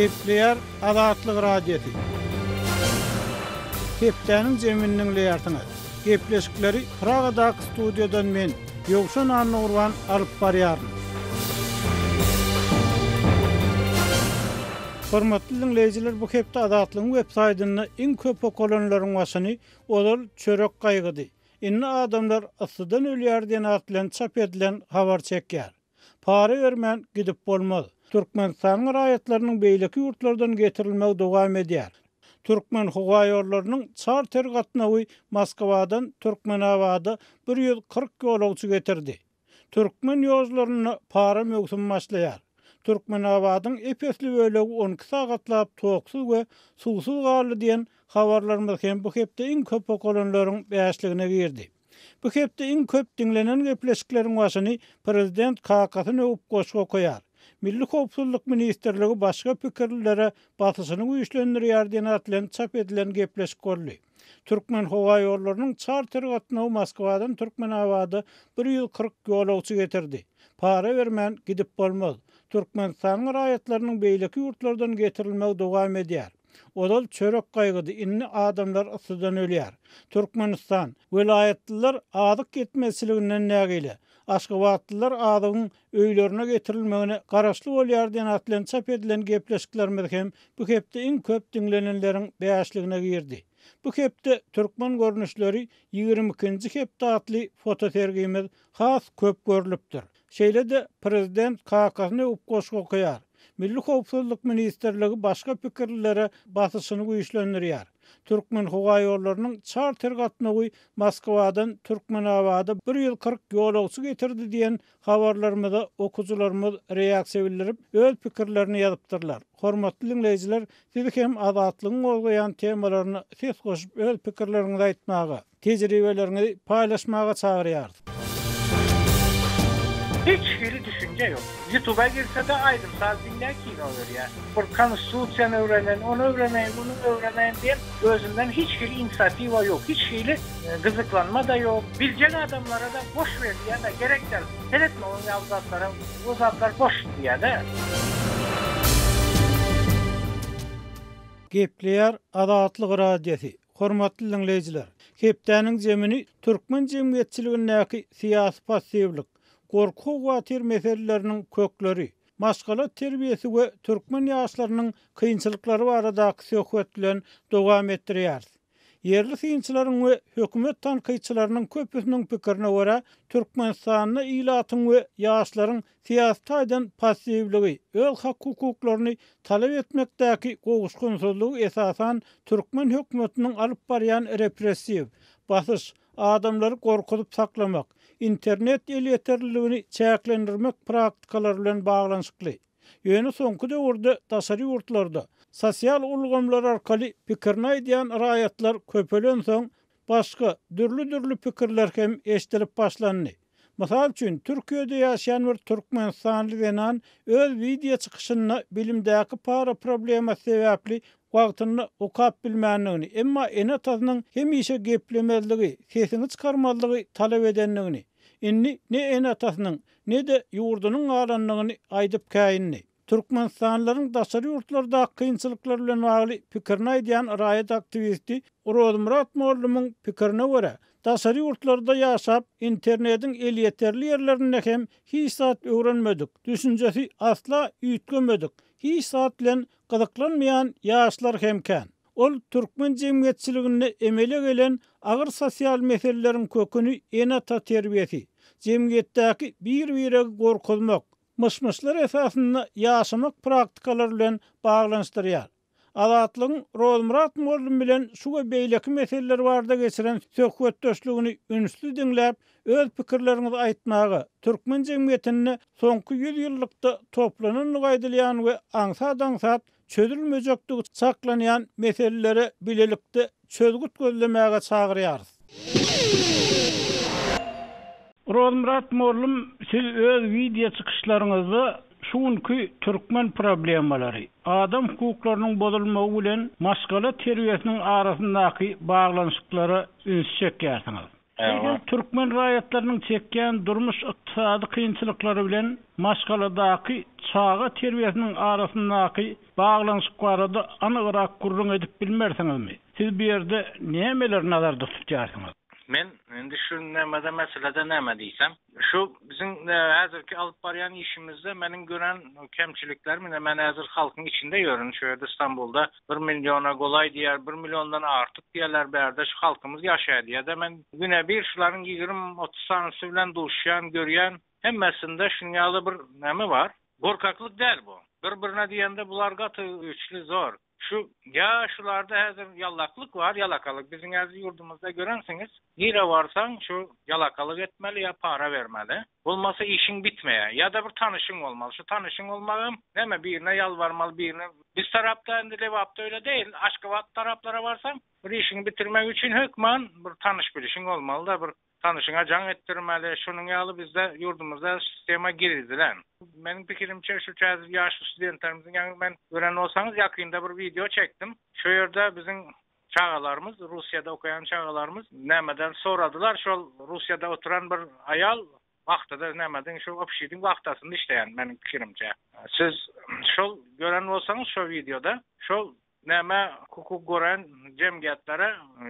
Gepleýär Azatlyk Radiosy. Hepdäniň jemini diňleýärsiňiz. Gepleşikleri Pragadaky studiýadan men, Ýowşan Annagurban alyp barýaryn. Hormatly diňleýjiler bu hepde Azatlygyň web saýtynda iň köp okalanlaryň başyny ozal çörek gaýgydy, indi adamlar yssydan ölýär diýen at bilen çap edilen habar çekýär. Para bermän gidip bolmaz. Türkmenistanyň raýatlarynyň beýleki ýurtlardan getirilmegi dowam edýär. Türkmenhowaýollarynyň çarter gatnawy Moskwadan Türkmenabada 140 ýolagçy getirdi. Türkmen ýollarynda para möwsümi başlaýar. Türkmenabadyň ep-esli bölegi 12 sagatlap toksuz we suwsuz galdy diýen habarlarymyz hem bu hepde iň köp okalanlaryň bäşligine girdi. Bu hepde iň köp diňlenen gepleşikleriň başyny prezident kakasyny öwüp goşgy okaýar. Milli howpsuzlyk ministrligi başga pikirlilere basyşyny güýçlendirýär diýen at bilen çap edilen gepleşik boldy. Türkmenhowaýollarynyň çarter gatnawy Moskwadan Türkmenabada 140 ýolagçy getirdi. Para bermän gidip bolmaz. Türkmenistanyň raýatlarynyň beýleki ýurtlardan getirilmegi dowam edýär. Ozal çörek gaýgydy, indi adamlar yssydan ölýär. Türkmenistan, welaýatlylar azyk ýetmezçiliginden nägile. Aşgabatlylar azygyň öýlerine getirilmegine garaşly bolýar diýen at bilen çap edilen gepleşiklerimiz hem bu hepde iň köp diňlenenleriň bäşligine girdi. Bu hepde Türkmen görnüşleri 22-nji hepde atly fotosergimiz has köp görlüpdir. Şeýle-de prezident kakasyny öwüp goşgy okaýar. Milli howpsuzlyk ministrligi başga pikirlilere basyşyny güýçlendirýär. Türkmenhowaýollarynyň çarter gatnawy Moskwadan Türkmenabada 140 ýolagçy getirdi diýen habarlarymyza okyjylarymyz reaksiýa bildirip, öz pikirlerini ýazypdyrlar. Hormatly diňleýjiler, siz hem Azatlygyň gozgaýan temalaryna ses goşup öz pikirleriňizi aýtmaga, Tejribeleriňizi paýlaşmaga çagyrýarys. Hiç hili düşünje ýok. Ýutuba girsede aýdym saz diňleýär kino görýär. Bir konstitusiýany öwreneýin, ony öwreneýin, muny öwreneýin diýen özünden hiç hili inisiatiwa ýok. Hiç hili gyzyklanma-da ýok. Biljek adamlara-da boş ber diýýär-de gerek däl. Seretme oň ýaly zatlara o zatlar boş diýýär-de. Gepleýär Azatlyk Radiosy. Hormatly diňleýjiler, hepdäniň jemini türkmen jemgyýetçiligindäki syýasy passiwlik, gorky-howatyr meseleleriniň kökleri, maşgala terbiýesi we türkmen ýaşlarynyň kynçylyklary baradaky söhbet bilen dowam etdirýäris. Ýerli synçylaryň we hökümet tankytçylarynyň köpüsiniň pikirine görä, Türkmenistanda ilatyň we ýaşlaryň syýasy taýdan passiwligi, öz hak-hukuklaryny talap etmekdäki gowuşgynsyzlygy esasan türkmen hökümetiniň alyp barýan repressiw, basyş, adamlary gorkuzyp saklamak, internet elýeterliligini çäklendirmek praktikalary bilen baglanyşykly. Ýöne soňky döwürde daşary ýurtlarda sosial ulgamlar arkaly pikirini aýdýan raýatlar köpelensoň, başga, dürli-dürli pikirler hem eşidilip başlandy. Mysal üçin, Türkiýede ýaşaýan bir türkmenistanly zenan öz wideo çykyşynda bilimdäki para problemasy sebäpli wagtynda okap bilmändigini, emma ene-atasynyň hemişe geplemezligi, sesiňi çykarmazlygy talap edendigini, indi ne ene-atasynyň, ne-de ýurdunyň galandygyny aýdyp käýindi. Türkmenistanlylaryň daşary ýurtlardaky kynçylyklar bilen bagly pikirini aýdýan raýat aktiwisti Orazmyrat mollumyň pikirine görä, daşary ýurtlarda ýaşap, internetiň elýeterli ýerlerinde hem hiç zat öwrenmedik, düşünjesi asla üýtgemedik, hiç zat bilen gyzyklanmaýan ýaşlar hem kän. Ol türkmen jemgyýetçiliginde emele gelen agyr sosial meseleleriň köküni ene-ata terbiýesi, jemgyýetdäki bir-biregi gorkuzmak, myş-myşlar esasynda ýaşamak praktikalary bilen baglanyşdyrýar. Azatlygyň Rozmyrat mugallym bilen şu we beýleki meseleler barada geçiren söhbetdeşligini ünsli diňläp, öz pikirleriňizi aýtmaga, türkmen jemgyýetinde soňky ýüz ýyllykda toplanandygy aýdylýan we aňsat-aňsat çözülmejekdigi çaklanýan meselelere bilelikde çözgüt gözlemäge çagyrýarys. Rozmyrat mollum siz öz wideo çykyşlaryňyzda şu günki türkmen problemalary, adam hukuklarynyň bozulmagy bilen maşgala terbiýesiniň arasyndaky baglanyşyklara üns çekýärsiňiz. Eýsem, türkmen raýatlarynyň çekýän durmuş-ykdysady kynçylyklary bilen maşgaladaky çaga terbiýesiniň arasyndaky baglanyşyk barada anygrak gürrüň edip bilmersiňizmi? Siz bu ýerde nämeleri nazarda tutýarsyňyz? Men indi şu nämede meselede näme diýsem, şu biziň häzirki alyp barýan işimizde meniň gören kemçiliklerim, ine men häzir halkyň içinde ýörün, şu ýerde Stambulda bir milliona golaý diýýär, bir milliondan artyk diýýärler bärde şu halkymyz ýaşaýar diýýär-de, men güne bir şularyň 20-30 sanysy bilen duşýan, görýän, hemmesinde şunuň ýaly bir näme bar, gorkaklyk däl bu. Bir-birine diýende bular gaty güýçli, zor. Şu ýa şularda häzir ýallaklyk bar, ýalakalyk. Biziň häzir ýurdumyzda görensiňiz, nirä barsaň şu ýalakalyk etmeli ýa para bermeli. Bolmasa işiň bitmeýär. Ýa-da bir tanyşyň bolmaly. Şu tanyşyň bolmagam näme birine ýalbarmaly, birine Biz tarapda indi Lebapda öýle däl. Aşgabat taraplara barsaň, bir işiňi bitirmek üçin hökman bir tanyş-bilişiň bolmaly-da, bir Tanyşyňa jaň etdirmeli. Şunuň ýaly bizde ýurdumyzda sistema girizilen. Meniň pikirimçe şu täze ýaş studentlerimiziň ýaňy men gören bolsaňyz ýakynda bir wideo çekdim. Şu ýerde biziň çagalarymyz Russiýada okaýan çagalarymyz nämeden soradylar şol Russiýada oturan bir aýal wahtada nämediň şu obşidiň wahtasynda işleýän meniň pikirimçe. Siz şol gören bolsaňyz şo wideoda şol Näme hukuk goraýan jemgyýetlere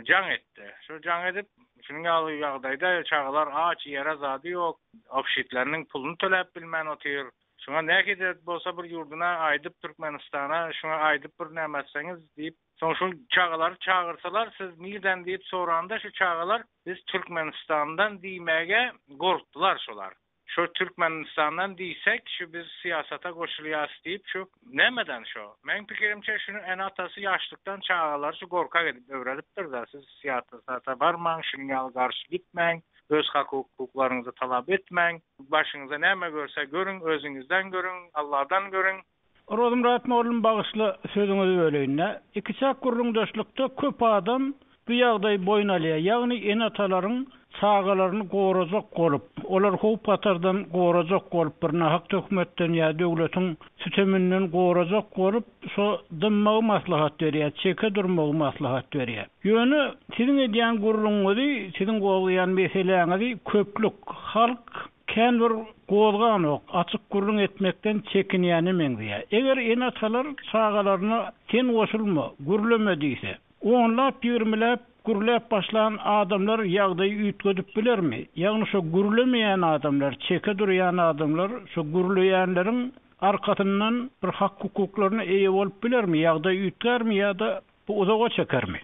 jaň etdi. Şo jaň edip, şunuň ýaly ýagdaýda çagalar aç, iýere zady ýok, obşitleriniň puluny töläp bilmän otyr. Şuňa nähili bolsa bir ýurduna aýdyp Türkmenistana şuňa aýdyp bir näme etseňiz diýip, soň şol çagalary çagyrsalar siz nirden diýip soranda şu çagalar biz Türkmenistandan diýmäge gorkdular şolar. Şo Türkmenistandan diýsek şu biz syýasata goşulýas diýip şu nämeden şo? Meň pikirimçe şuny ene atasy ýaşlykdan çagalary şu gorkak edip öwredipdirda siz syýasata barmaň şunuň ýaly garşy gitmäň öz hak hukuklaryňyzy talap etmäň başyňyza näme görse görüň özüňizden görüň Alladan görüň. Rozmyrat mollum bagyşla sözüňizi böleýindä. Ikiçäk gürrüňdeşlikde köp adam bu ýagdaýy boýun alýar, ýagny ene-atalaryň çagalaryny gorajak bolup, olary howp-hatardan gorajak bolup, bir nahak töhmetden ýa döwletiň süteminden gorajak bolup, şo dymmagy maslahat berýär, çeke durmagy maslahat berýär. Ýöne siziň edýän gürrüňiňizi, siziň gozgaýan meseläňizi köplük, halk Kän bir gozganok, açyk gürrüň etmekden çekinýäne meňzeýär. Eger ene-atalar çagalaryna sen goşulma, gürleme diýse, onlap-ýigrimiläp gürläp başlan adamlar ýagdaýy üýtgedip bilermi? Ýagny şo gürlemeýän adamlar, çeke durýan adamlar şo gürleýänleriň arkasyndan bir hak-hukuklaryna eýe bolup bilermi, ýagdaý üýtgärmi ýa-da Bu uzaga çekermi?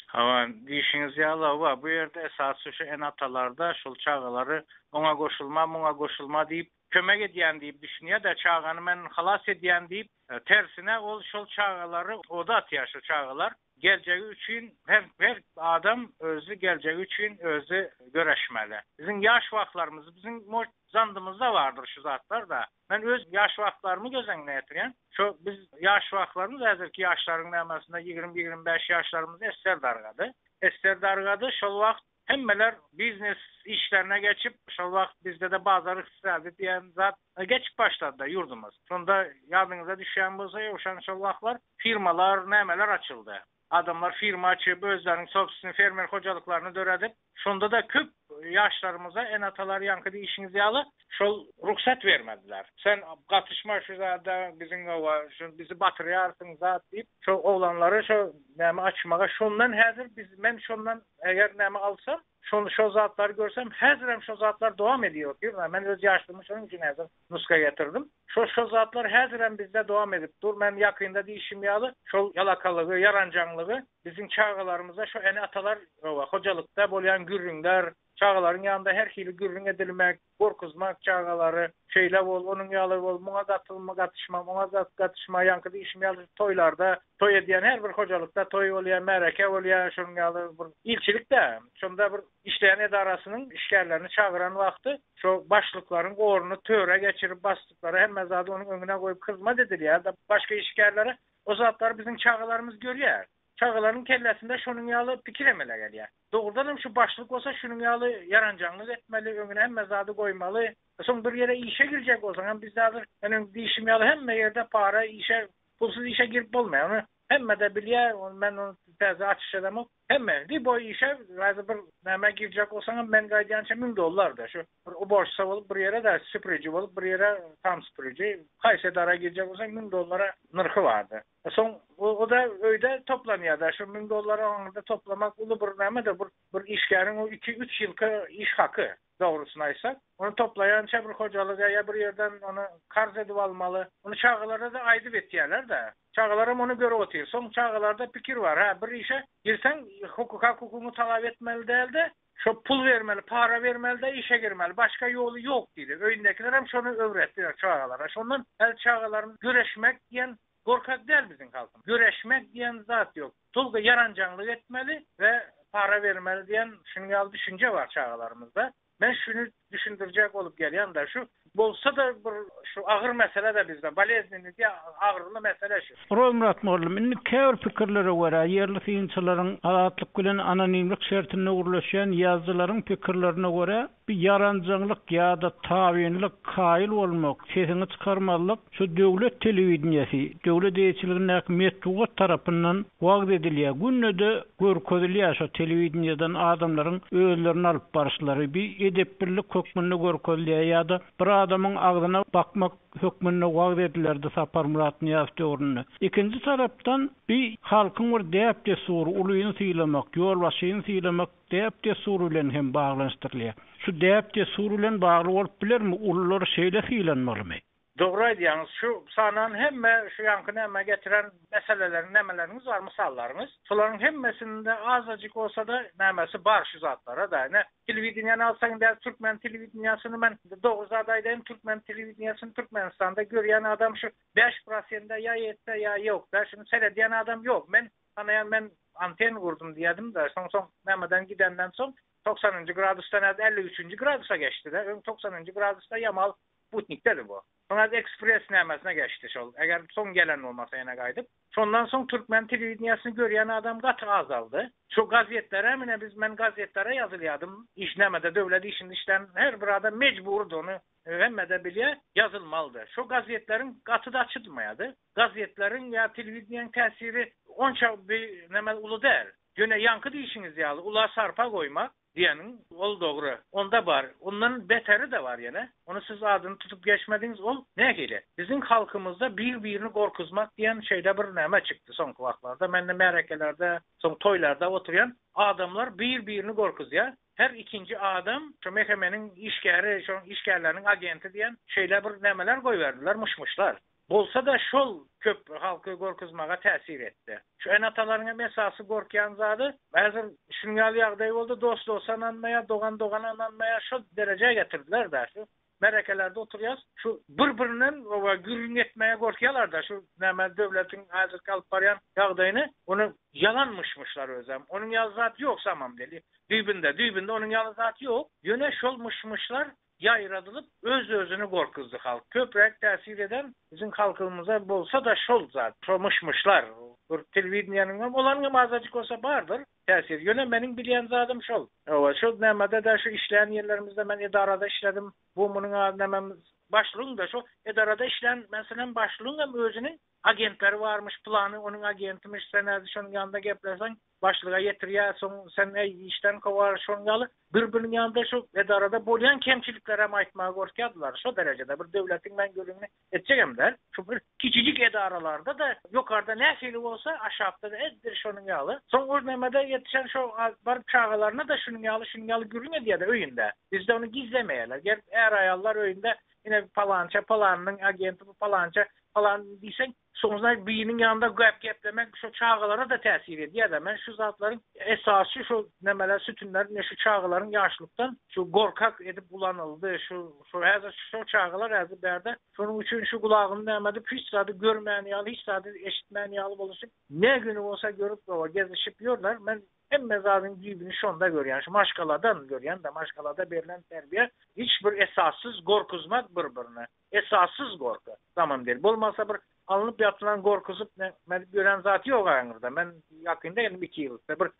Hawa, diýşiňiz ýaly, hawa, bu ýerde esasy şu ene-atalarda şol çagalary oňa goşulma, muňa goşulma diýip, kömek edýän diýip düşünýär-de, çagany men halas edýän diýip, tersine ol şol çagalary oda atýar şo çagalar geljegi üçin her her adam özi geljegi üçin özi göreşmeli. Biziň ýaş wagtlarymyz biziň zandymyzda bardyr şu zatlar-da. Men öz ýaş wagtlarymy göz öňüne getirýän. Şo biz ýaş wagtlarymyz häzirki ýaşlaryň nämesinde 20-25 ýaşlarymyzda esser dargady. Esser dargady şol wagt hemmeler biznes işlerine geçip, şol wagt bizde-de bazar ykdysady diýen zat geçip başlady-da ýurdumyz. Şonda ýadyňyza düşýän bolsa Ýowşan şol wagtlar firmalar nämeler açyldy. Adamlar firma açyp, özleriniň sobstwnyý fermer hojalyklaryny döredip, şonda-da köp ýaşlarymyza ene-atalar ýaňky diýişiňiz ýaly şol rugsat bermediler. Sen gatyşma şu zada, biziň oba, şu bizi batyrýarsyň zat diýip, şo oglanlary şo näme açmaga şondan häzir biz men şondan eger näme alsam, şony şo zatlary görsem häzirem şo zatlar dowam edýär otyr. Men öz ýaşlygymy şonuň üçin häzir nusga getirdim. Şo şo zatlar häzirem bizde dowam edip dur. Men ýakynda diýişim ýaly, şol ýalakalygy, ýaranjaňlygy biziň çagalarymyza şo ene-atalar oba hojalykda bolýan gürrüňler, çagalaryň ýanynda her hili gürrüň edilmek, gorkuzmak çagalary, şeýle bol, onuň ýaly bol, muňa gatylma, gatyşma, muňa gatyşma, ýaňky diýişim ýaly toýlarda, toý edýän her bir hojalykda toý bolýar, märeke bolýar, şonuň ýaly bir ilçilik-dä. Şonda bir işleýän edarasynyň işgärlerini çagyran wagty şo başlyklaryň ornuny töre geçirip basdyklara hemme zady onuň öňüne goýup hyzmat edilýär-de başga işgärlere. O zatlary biziň çagalarymyz görýär. Çagalaryň kellesinde şonuň ýaly pikir emele gelýär. Dogrudan hem şu başlyk bolsa şunuň ýaly ýaranjaňlyk etmeli, öňüne hemme zady goýmaly. Soň bir ýere işe girjek bolsaň hem bizde häzir meniň diýşim ýaly hemme ýerde para işe pulsuz işe girip bolmaýar. Ony hemme-de bilýär. Ony men ony. täze açyş edemok. Hemme, lýuboý işe häzir bir nämä girjek bolsaňam men gaýdýança 1000 dollar-da şu. Bir uborşsa bolup bir ýere-de süpüriji bolup bir ýere tam süpüriji. Haýsy edara girjek bolsaň 1000 dollara nyrhy bardy. Soň o-da öýde toplanýar-da şu 1000 dollary aňyrda toplamak uly bir näme-de bir bir işgäriň o iki-üç ýylky iş haky. Dogrusyny aýtsak, ony toplaýança bir hojalyga ýa bir ýerden ony karz edip almaly. Ony çagalara-da aýdyp etýärler-de. Çagalaram ony görüp otyr. Soň çagalarda pikir bar, hä, bir işe girseň, hukuk hak-hukugyňy talap etmeli däl-de, şo pul bermeli, para bermeli-de işe girmeli. Başga ýoly ýok diýdi. Öýündekilerem şony öwretdiler çagalara. Şondan häzir çagalaryň göreşmek diýen Gorkak däl biziň halkymyz. Göreşmek diýen zat ýok. Tolko ýaranjaňlyk etmeli we para bermeli diýen şunuň ýaly düşünje bar çagalarymyzda. Men şuny düşündirjek bolup gelýän-de şu bolsa-da bir şu agyr mesele-de bizde boleznenniý diýýär agyryly mesele şu. Rozmyrat mugallym, indi käbir pikirlere görä, ýerli synçylaryň, Azatlyk bilen anonimlik şertinde gürleşýän ýazyjylaryň pikirlerine görä, Bu ýaranjaňlyk ýa-da tabynlyk, kaýyl bolmak, sesiňi çykarmazlyk şu döwlet telewideniýesi, döwlet eýeçiligindäki metbugat tarapyndan wagyz edilýär. Günde-de görkezilýär şo telewideniýeden adamlaryň özlerini alyp baryşlary. Bir edeplilik hökmünde görkezilýär ýa-da bir adamyň agzyna bakmak hökmünde wagyz edilerdi Saparmyrat Nyýazow döwründe. Ikinji tarapdan bi halkyň bir däp-dessury, ulyny sylamak, ýolbaşçyny sylamak däp-dessur bilen hem baglanyşdyrylýar. Şu däp-dessur bilen bagly bolup bilermi? Ulular şeýle sylanmalymy? Dogry aýdýaňyz. Şu sanan hemme şu ýaňky näme getiren meseleleriň nämeleriňiz bar mysallaryňyz. Şolaryň hemmesinde azajyk bolsada nämesi bar şu zatlara-da. Ine telewideniýäni alsaň indi häzir türkmen telewideniýasyny men dogry zat aýdaýyn türkmen telewideniýasyny Türkmenistanda görýän adam şu bäş prosende ýa ýetse ýa ýok-da şuny seredýän adam ýok. Men Tanaýan men anten gurdum diýýädim-de, soň soň nämeden gidenden soň togsanynjy gradusdan häzir 53-nji gradusa geçdi-de, öň togsanynjy gradusda Ýamal sputnikdedi bu. Soň häzir ekspres nämesine geçdi şol, eger soň gelen bolmasa ýene gaýdyp. Şondan soň türkmen telewideniýesini görýän adam gaty azaldy. Şu gazetlere ine biz men gazetlere ýazylýadym, iş nämede döwlet işinde işlän her bir adam mejburdy ony hemme-de bilýär, ýazylmalydy. Şo gazetleriň gaty-da açylmaýardy. Gazetleriň ýa telewideniýäň täsiri onça bir neme uly däl. Ýöne ýaňky diýşiňiz ýaly ula sarpa goýmak diýeniň ol dogry. Onda bar. Ondan beteri-de bar ýene. Ony siz adyny tutup geçmediňiz. Ol nähili? Biziň halkymyzda bir-birini gorkuzmak diýen şeýle bir neme çykdy soňky wagtlarda. Men-de märekelerde, soň toýlarda oturýan. Adamlar bir-birini gorkuzýar. Her ikinji adam şu MHM-niň işgäri, şonuň işgärleriniň agenti diýen şeýle bir nämeler goýberdiler, myş-myşlar. Bolsa-da şol köp halky gorkuzmaga täsir etdi. Şu ene-atalaryň hem esasy gorkýan zady, häzir şunuň ýaly ýagdaý boldy, dost dosta ynanmaýar, dogan dogana ynanmaýar, şol derejä getirdiler-dä. Şu märekelerde oturýas, şu bir-birinden oba gürrüň etmäge gorkýarlar-da, şu näme döwletiň häzirki alyp barýan ýagdaýyny, ony ýalan myş-myşlar özem. Onuň ýaly zat ýok samam deli. Düýbünde, düýbünde onuň ýaly zat ýok. Ýöne şol myş-myşlar ýaýradylyp, öz-özüni gorkuzdy halk. Köpräk täsir eden biziň halkymyza bolsa-da şol zat, şo myş-myşlar. Bir telewideniýäniňem, olaryňam azajyk bolsa bardyr täsiri. Ýöne meniň bilýän zadym şol. Hawa, şol nämede-de şu işleýän ýerlerimizde men edarada işledim. Bu munuň ady nämemiz, başlygyň-da şo edarada işlän, meselem, başlygyňam özüniň agentleri barmyş, pylany onuň agentimiş, sen häzir şonuň ýanynda gepleseň, başlyga ýetirýär, soň sen eý işden kowar, şonuň ýaly bir-biriniň ýanynda şu edarada bolýan kemçiliklerem aýtmaga gorkýardylar. Şo derejede bir döwletiň men gürrüňini etjegem däl. Şu bir kiçijik edaralarda-da ýokarda nähili bolsa, aşakda-da edil şonuň ýaly. Soň ol nämede ýetişen şo baryp çagalaryna-da şunuň ýaly, şunuň ýaly gürrüň edýär-de öýünde. Bizde ony gizlemeýärler. Gelip är-aýallar öýünde ine palança palanynyň agenti bu palança palan diýseň, Soňra biriniň ýanynda gep geplemek şo çagalara-da täsir edýär-de. Men şu zatlaryň esasy şu nemeler sütünler ine şu çagalaryň ýaşlykdan şu gorkak edip ulanyldy. Şu şu häzir şo çagalar häzir bärde şonuň üçin şu gulagyny näme edip hiç zady görmän ýaly hiç zady eşitmän ýaly boluşyp ne güni bolsa görüp oba gezişip ýörler. Men Hemme zadyň düýbüni şonda görýän, şu maşgaladan görýän-de, maşgalada berlen terbiýe hiç bir esassyz gorkuzmak bir-birine, esassyz gorky, tamam del. Bolmasa bir alnyp ýatylan gorkuzyp näme edip ýören zat ýok aňyrda. Men ýakynda geldim iki ýylda bir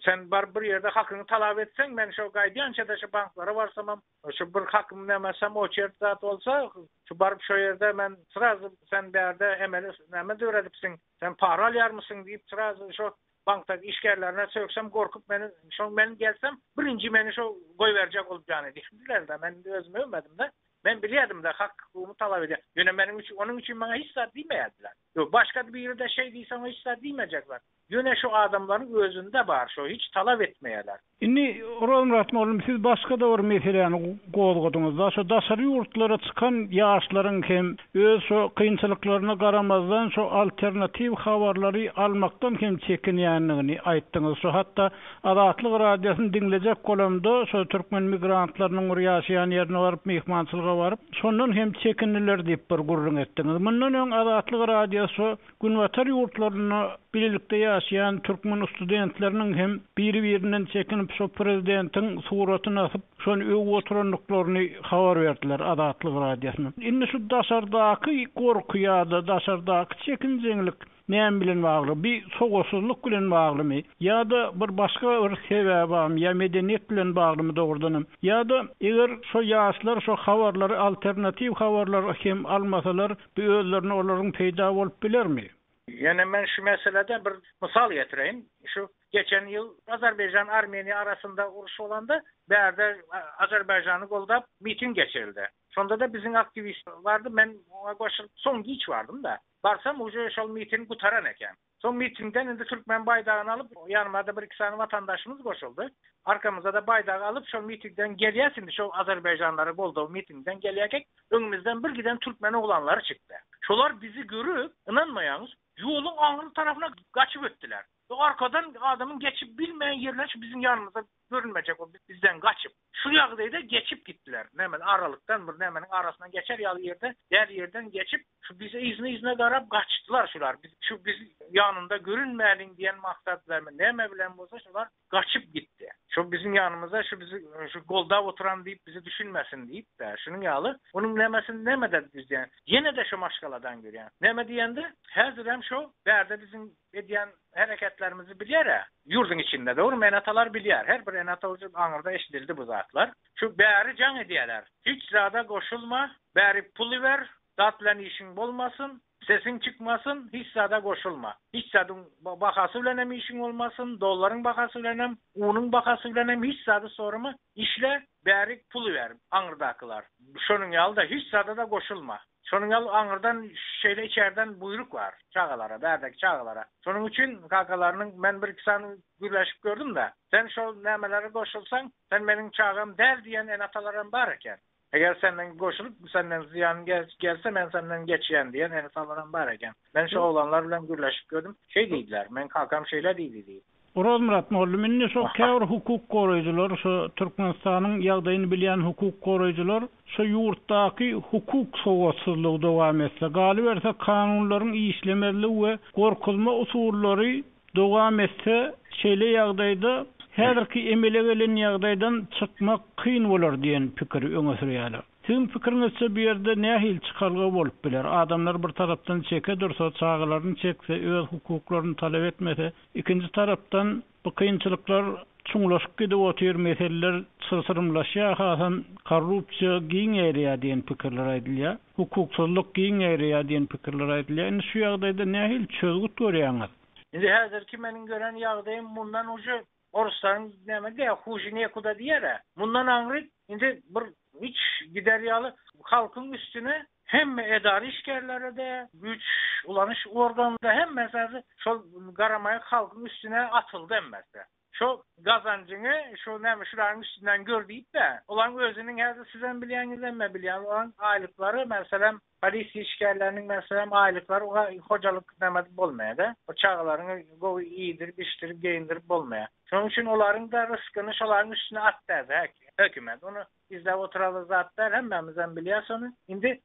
sen baryp bir ýerde hakyňy talap etseň, men şo gaýdýança-da şu banklara barsamam, şu bir hakym nämesem oçert zat bolsa, şu baryp şo ýerde men srazu sen bärde emeli näme döredipsiň, sen para alýarmysyň diýip srazu şo. Bankda işgärlerine sögsem gorkup meni şo men gelsem birinji meni şo goýberjek bolup jan edýärdiler-de. Men indi özüm öwmedim-de. Men bilýärdim-de hak hukugymy talap edýär. Ýöne meniň üçin onuň üçin maňa hiç zat diýmeýärdiler. Ýok başga biri-de şeý diýse oňa hiç zat diýmejekler. Ýöne şu adamlaryň özünde bar şo hiç talap etmeýärler. Indi Orazmyrat mugallym siz başga-da bir meseläni gozgadyňyzda, şo daşary ýurtlara çykan ýaşlaryň hem öz şo kynçylyklaryna garamazdan şo alternatiw habarlary almakdan hem çekinýändigini aýtdyňyz. Şo hatda Azatlyk radiosyny diňlejek bolamda şo türkmen migrantlarynyň bir ýaşaýan ýerine baryp myhmançylyga baryp şondan hem çekindiler diýip bir gürrüň etdiňiz. Mundan öň Azatlyk radiosy şo Günbatar ýurtlarynda bilelikde ýaşaýan türkmen studentleriniň hem biri-birinden çekinip şo prezidentiň suratyny asyp, şony öwüp oturandyklaryny habar berdiler Azatlyk Radiosyna. Indi şu daşardaky gorky ýa-da daşardaky çekinjeňlik näme bilen bagly? Bi sowatsyzlyk bilen baglymy? Ýa-da bir başga bir sebäbi barmy? Ýa medeniýet bilen baglymy dogrudanam? Ýa-da eger şo ýaşlar şo habarlary alternatiw habarlary hem almasalar Bu özlerine olaryň peýda bolup bilermi? Ýöne men şu meselede bir mysal getireýin. Şu geçen ýyl Azerbaýjan Armeniýa arasynda uruş bolanda bärde Azerbaýjany goldap miting geçirildi. Şonda-da biziň aktiwist bardy, men oňa goşulyp soň giç bardym-da. Barsam uje şol miting gutaran eken. Soň mitingden indi türkmen baýdagyny alyp, ýanyma-da bir-iki sany watandaşymyz goşuldy. Arkamyzda-da baýdagy alyp, şol mitingden gelýäs indi, şol azerbaýjanlara goldaw mitingden gelýärkek, öňümizden bir giden türkmen oglanlary çykdy. Şolar bizi görüp, ynanmaýaňyz, ýoluň aňry tarapyna gaçyp ötdüler. Arkadan adamyň geçip bilmeýän ýerinden şu biziň ýanymyzda görünmejek bolup bizden gaçyp, şu ýagdaýda geçip gitdiler. Näme aralykdan bir nämeniň arasyndan geçer ýaly ýerde, däl ýerden geçip, şu bize yzyna-yzyna garap gaçdylar şular. Biz şu biz ýanynda görünmäliň diýen maksat bilenmi, näme bilen bolsa şular gaçyp gitdi. Şu biziň ýanymyzda şu bizi şu goldap oturan diýip bizi düşünmesin diýip-de, şunuň ýaly. Onuň nämesini nämede düzýän? Ýene-de şu maşgaladan görýän. Näme diýende, häzirem şu bärde biziň edýän hereketlerimizi bilýär-ä. Ýurduň içinde, dogrymy, ene-atalar bilýär. Her bir ene-ata uje aňyrda eşidildi bu zatlar. Şu bäri jaň edýäler. Hiç zada goşulma, bäri puly ber, zat bilen işiň bolmasyn, sesiň çykmasyn, hiç zada goşulma. Hiç zadyň bahasy bilenem işiň bolmasyn, dollaryň bahasy bilenem, unuň bahasy bilenem hiç zady sorama, işle, bäri puly ber, aňyrdakylar. Şonuň ýaly-da hiç zada-da goşulma. Şonuň ýaly aňyrdan şeýle içerden buýruk bar çagalara, bärdäki çagalara. Şonuň üçin kakalarynyň men bir-iki sany gürleşip gördüm-de, sen şol nämelere goşulsaň, sen meniň çagam däl diýen ene-atalaram bar eken. Eger senden goşulyp, senden zyýan gelse, men senden geçýän diýen ene-atalaram bar eken. Men şo oglanlar bilen gürleşip gördüm. Şeý diýdiler, meň kakam şeýle diýdi diýip. Orazmyrat mugallym, indi şo käbir hukuk goraýjylar, şo Türkmenistanyň ýagdaýyny bilýän hukuk goraýjylar şo ýurtdaky hukuk sowatsyzlygy dowam etse, galyberse kanunlaryň işlemezligi we gorkuzma usullary dowam etse, şeýle ýagdaýda häzirki emele gelen ýagdaýdan çykmak kyn bolar diýen pikiri öňe sürýärler. Siziň pikiriňizçe bu ýerde nähili çykalga bolup biler? Adamlar bir tarapdan çeke dursa, çagalaryny çekse, öz hukuklaryny talap etmese, ikinji tarapdan bu kynçylyklar çuňlaşyp gidip otyr, meseleler çylşyrymlaşýar, hasam korrupsiýa giň ýaýraýar diýen pikirler aýdylýar. Hukuksyzlyk giň ýaýraýar diýen pikirler aýdylýar. Indi şu ýagdaýda nähili çözgüt görýäňiz? Indi häzirki meniň gören ýagdaýym mundan uje Oruslaryň näme diýýär, huži nekuda diýýär-ä. Mundan aňry indi bir hiç gider ýaly halkyň üstüne hemme edara işgärleri-de, güýç ulanyş organy-da hemmesi häzir şol garamaýak halkyň üstüne atyldy hemmesi. Şo gazanjyňy şu näme şularyň üstünden gör diýip-de, olaryň özüniň häzir sizem bilýäňiz, hemme bilýän olaryň aýlyklary meselem Polisiýa işgärleriniň meselem aýlyklary oňa hojalyk näme edip bolmaýar-da. O çagalaryňy gowy iýdirip, içdirip, geýindirip bolmaýar. Şonuň üçin olaryň-da ryskyny şolaryň üstüne atdy hökümet. Ony gizläp oturaly zat däl, hemmämizem bilýäs ony. Indi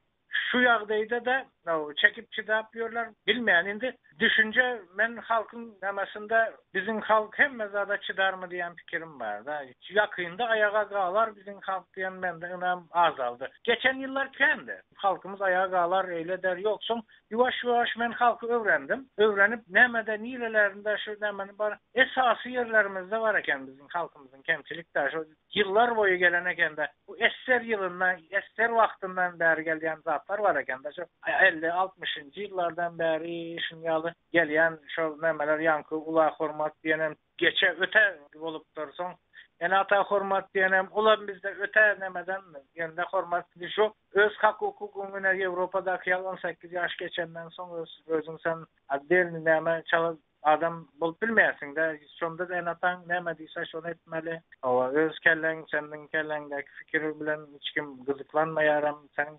şu ýagdaýda-da çekip çydap ýörler. Bilmeýän indi düşünje men halkyň nämesinde biziň halk hemme zada çydarmy diýen pikirim bar-da. Ýakynda aýaga galar biziň halk diýen mende ynam azaldy. Geçen ýyllar kändi. Halkymyz aýaga galar eýle der ýok. Soň ýuwaş-ýuwaş men halky öwrendim. Öwrenip nämede nirelerinde şu nämeni bar esasy ýerlerimizde bar eken biziň halkymyzyň kemçilik-dä şo ýyllar boýy gelen ekende bu esser ýylyndan esser wagtyndan bäri gelýän zat. zatlar bar eken-de şo 50, altmyşynjy ýyllardan bäri şuny ýaly gelýän şo nämeler ýaňky ula hormat diýenem geçe öte bolupdyr. Soň ene-ata hormat diýenem olam bizde öte nemeden ýende hormat şo öz hak-hukugyň ine Ýewropadaky ýaly 18 ýaş geçenden soň öz özüň sen otdelnyý näme çala adam bolup bilmeýärsiň-dä. Şonda-da ene-ataň näme diýse şony etmeli. Hawa, öz kelläň seniň kelläňdäki pikir bilen hiç kim gyzyklanmaýaram. Seniň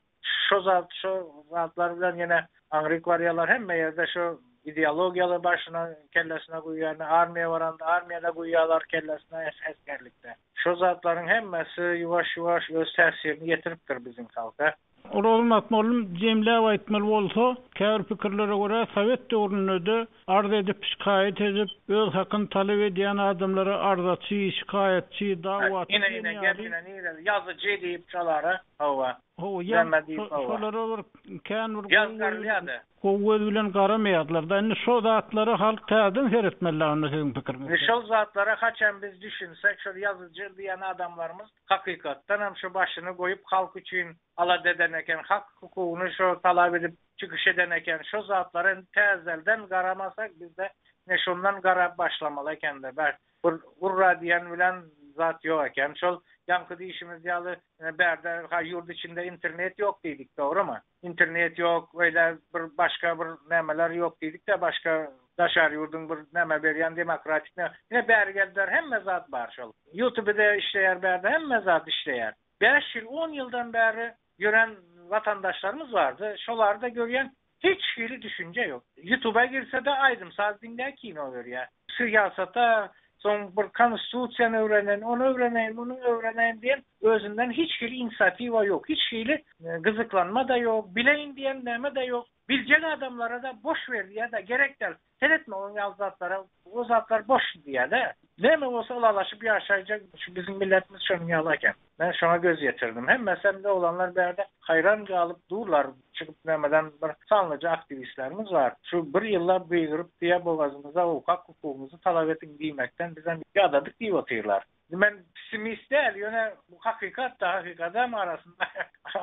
şo zat, şo zatlar bilen ýene aňryk barýarlar. Hemme ýerde şo ideologiýaly başyna, kellesine guýýar. Armiýa baranda armiýada guýýarlar kellesine esgerlikde. Şo zatlaryň hemmesi ýuwaş-ýuwaş öz täsirini ýetiripdir biziň halka. Orazmyrat mollum jemläp aýtmaly bolsa, käbir pikirlere görä sowet döwründe-de arz edip, şikaýat edip, öz hakyny talap edýän adamlara arzaçy, şikaýatçy, dawaçy Ine diýen ine gep ýaly, ine nirede ýazyjy diýip şolara hawa hawa, näme diýip hawa. şolara bir kän bir gowy göz Ýazgarylýady. gowy göz bilen garamaýardylar-da. Indi şo zatlara halk täzeden seretmeli-dä onda siziň Indi pikiriňizçe. şol zatlara haçan biz düşünsek şol ýazyjy diýen adamlarymyz hakykatdan hem şu başyny goýup halk üçin alada eden eken, hak hukugyny şo talap edip çykyş eden eken, şo zatlara indi täzelden garamasak bizde ine şondan garap başlamaly ekende bä bir urra diýen bilen zat ýok eken. Şol ýaňky diýşimiz ýaly ine bärde ha ýurt içinde internet ýok diýdik dogrymy? Internet ýok, beýle bir başga bir nämeler ýok diýdik-de, başga daşary ýurduň bir näme berýän demokratik ne, ine bäri geldiler hemme zat bar şol. Ýutube-de işleýär bärde hemme zat işleýär. Bäş ýyl, on ýyldan bäri ýören watandaşlarymyz bardy, şolary-da görýän Hiç hili düşünje ýok. Ýutuba girsede aýdym saz diňleýär kino görýär. Syýasata soň bir konstitusiýany öwreneýin, ony öwreneýin, muny öwreneýin diýen özünden hiç hili inisiatiwa ýok. Hiç hili gyzyklanma-da ýok, bileýin diýen näme-de ýok. Biljek adamlara-da boş ber diýýär-de, gerek däl. Seretme oň ýaly zatlara, o zatlar boş diýýär-de. Näme bolsa ylalaşyp ýaşaýjak şu biziň milletimiz şonuň ýaly eken. Men şoňa göz ýetirdim. Hemmesem de oglanlar bärde haýran galyp durlar. Çykyp nämeden bir sanlyja aktiwistlerimiz bar. Şu bir ýyllap gygyryp diýýär bogazymyza o hak hukugymyzy talap ediň diýmekden bizem ýadadyk diýip otyrlar. Men pessimist däl, ýöne bu hakykat-da, hakykadam arasynda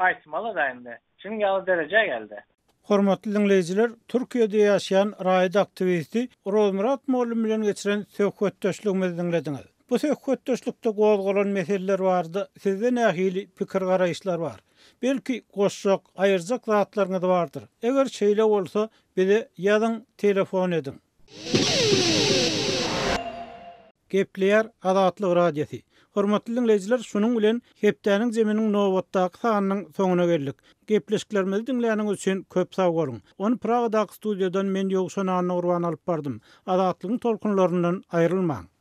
aýtmaly-da indi. Şunuň ýaly derejä geldi. Hormatly diňleýjiler, Türkiýede ýaşaýan raýat aktiwisti Rozmyrat mollum bilen geçiren söhbetdeşligimizi diňlediňiz. Bu söhbetdeşlikde gozgalan meseleler barada sizde nähili pikir-garaýyşlar bar? Belki, goşjak, aýyrjak zatlaryňyz bardyr? Eger şeýle bolsa, bize ýazyň, telefon ediň. Gepleýär Azatlyk Radiosy. Hormatly diňleýjiler, şunuň bilen hepdäniň zeminiň nobatdaky sanynyň soňuna geldik. Gepleşiklerimizi diňläniňiz üçin köp sag boluň. Ony Pragadaky studiýadan men Ýowşan Annagurban alyp bardym. Azatlygyň tolkunlaryndan aýrylmaň.